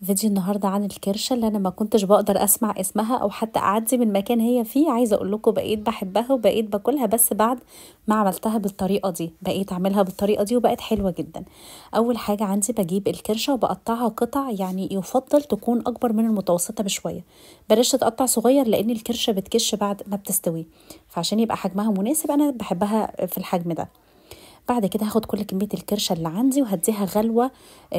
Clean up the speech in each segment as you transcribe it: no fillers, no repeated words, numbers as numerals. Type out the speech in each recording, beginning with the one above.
فيديو النهارده عن الكرشه اللي انا ما كنتش بقدر اسمع اسمها او حتى اعدي من مكان هي فيه. عايزه اقول لكم بقيت بحبها وبقيت باكلها، بس بعد ما عملتها بالطريقة دي بقيت اعملها بالطريقة دي وبقت حلوة جدا. اول حاجة عندي بجيب الكرشه وبقطعها قطع، يعني يفضل تكون اكبر من المتوسطة بشوية، بلاش تتقطع صغير لان الكرشه بتكش بعد ما بتستوي، فعشان يبقى حجمها مناسب انا بحبها في الحجم ده. بعد كده هاخد كل كمية الكرشه اللي عندي وهديها غلوه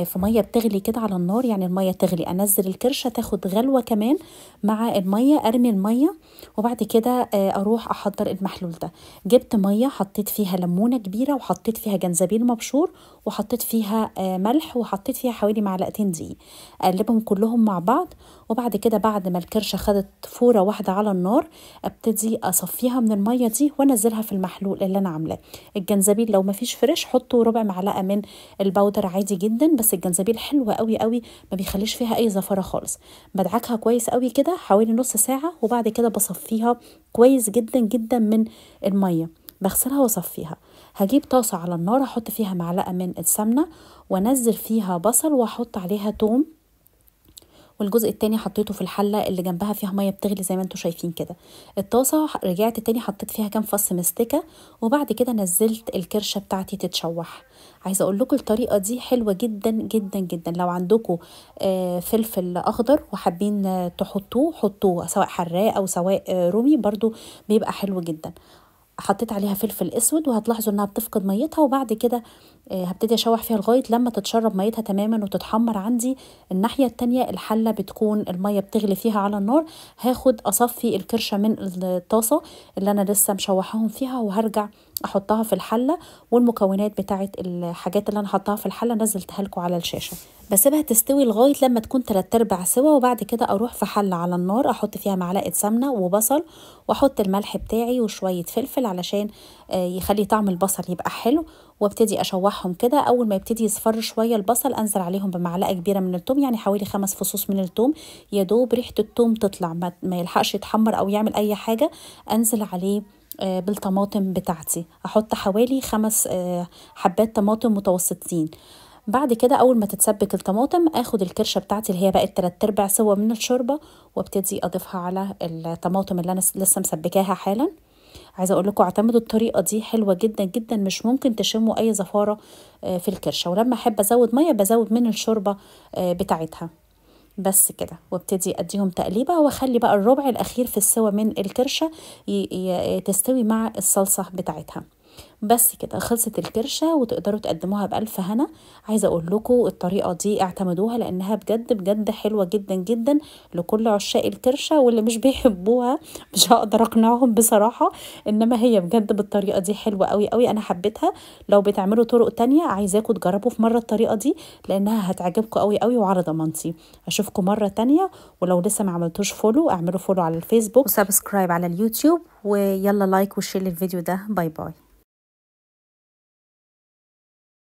في مية بتغلي كده على النار، يعني المية تغلي انزل الكرشه تاخد غلوه كمان مع المية، ارمي المية وبعد كده اروح احضر المحلول ده. جبت مية حطيت فيها ليمونه كبيرة وحطيت فيها جنزبيل مبشور وحطيت فيها ملح وحطيت فيها حوالي معلقتين دقيق، اقلبهم كلهم مع بعض. وبعد كده بعد ما الكرشه خدت فورة واحدة على النار ابتدي اصفيها من المية دي وانزلها في المحلول اللي انا عاملاه. الجنزبيل لو ما فيش fresh حطوا ربع معلقه من ال powder عادي جدا، بس الجنزبيل حلو قوي قوي ما بيخليش فيها اي زفره خالص. بدعكها كويس قوي كده حوالي نص ساعة، وبعد كده بصفيها كويس جدا جدا من المية، بغسلها واصفيها. هجيب طاسه على النار احط فيها معلقه من السمنة وانزل فيها بصل واحط عليها توم، والجزء التاني حطيته في الحلة اللي جنبها فيها مية بتغلي زي ما انتم شايفين كده. الطاسه رجعت تاني حطيت فيها كام فص مستكه، وبعد كده نزلت الكرشه بتاعتي تتشوح. عايزه اقول لكم الطريقة دي حلوة جدا جدا جدا. لو عندكم فلفل اخضر وحابين تحطوه حطوه، سواء حراق او سواء رومي برضو بيبقى حلو جدا. حطيت عليها فلفل اسود وهتلاحظوا انها بتفقد ميتها، وبعد كده هبتدي اشوح فيها لغاية لما تتشرب ميتها تماما وتتحمر عندي. الناحية التانية الحلة بتكون المية بتغلي فيها على النار، هاخد اصفي الكرشه من الطاسه اللي انا لسه مشوحاهم فيها وهرجع احطها في الحلة، والمكونات بتاعه الحاجات اللي انا حطاها في الحلة نزلتها لكم على الشاشة. بسيبها تستوي لغاية لما تكون 3/4 سوا، وبعد كده اروح في حله على النار احط فيها معلقه سمنه وبصل واحط الملح بتاعي وشوية فلفل علشان يخلي طعم البصل يبقى حلو، وابتدي اشوحهم كده. اول ما يبتدي يصفر شوية البصل انزل عليهم بمعلقه كبيرة من الثوم، يعني حوالي 5 فصوص من الثوم، يا دوب ريحه الثوم تطلع، ما يلحقش يتحمر او يعمل اي حاجة. انزل عليه بالطماطم بتاعتي، احط حوالي 5 حبات طماطم متوسطين. بعد كده اول ما تتسبك الطماطم اخد الكرشه بتاعتي اللي هي بقت 3/4 سوا من الشوربة وابتدي اضيفها على الطماطم اللي انا لسه مسبكاها حالا. عايزه اقول لكم اعتمدوا الطريقة دي حلوة جدا جدا، مش ممكن تشموا اي زفاره في الكرشه. ولما احب ازود مية بزود من الشوربة بتاعتها بس كده، وابتدي اديهم تقليبه واخلي بقى الربع الاخير في السوا من الكرشه تستوي مع الصلصه بتاعتها. بس كده خلصت الكرشه وتقدروا تقدموها بألف هنا. عايزه اقول لكم الطريقة دي اعتمدوها لانها بجد بجد حلوة جدا جدا لكل عشاق الكرشه، واللي مش بيحبوها مش هقدر اقنعهم بصراحة، انما هي بجد بالطريقة دي حلوة قوي قوي، انا حبيتها. لو بتعملوا طرق تانية عايزاكم تجربوا في مرة الطريقة دي لانها هتعجبكم قوي قوي وعلى ضمانتي. اشوفكم مرة تانية، ولو لسه ما عملتوش follow اعملوا follow على الفيسبوك و subscribe على اليوتيوب، ويلا like و share للفيديو ده. bye bye.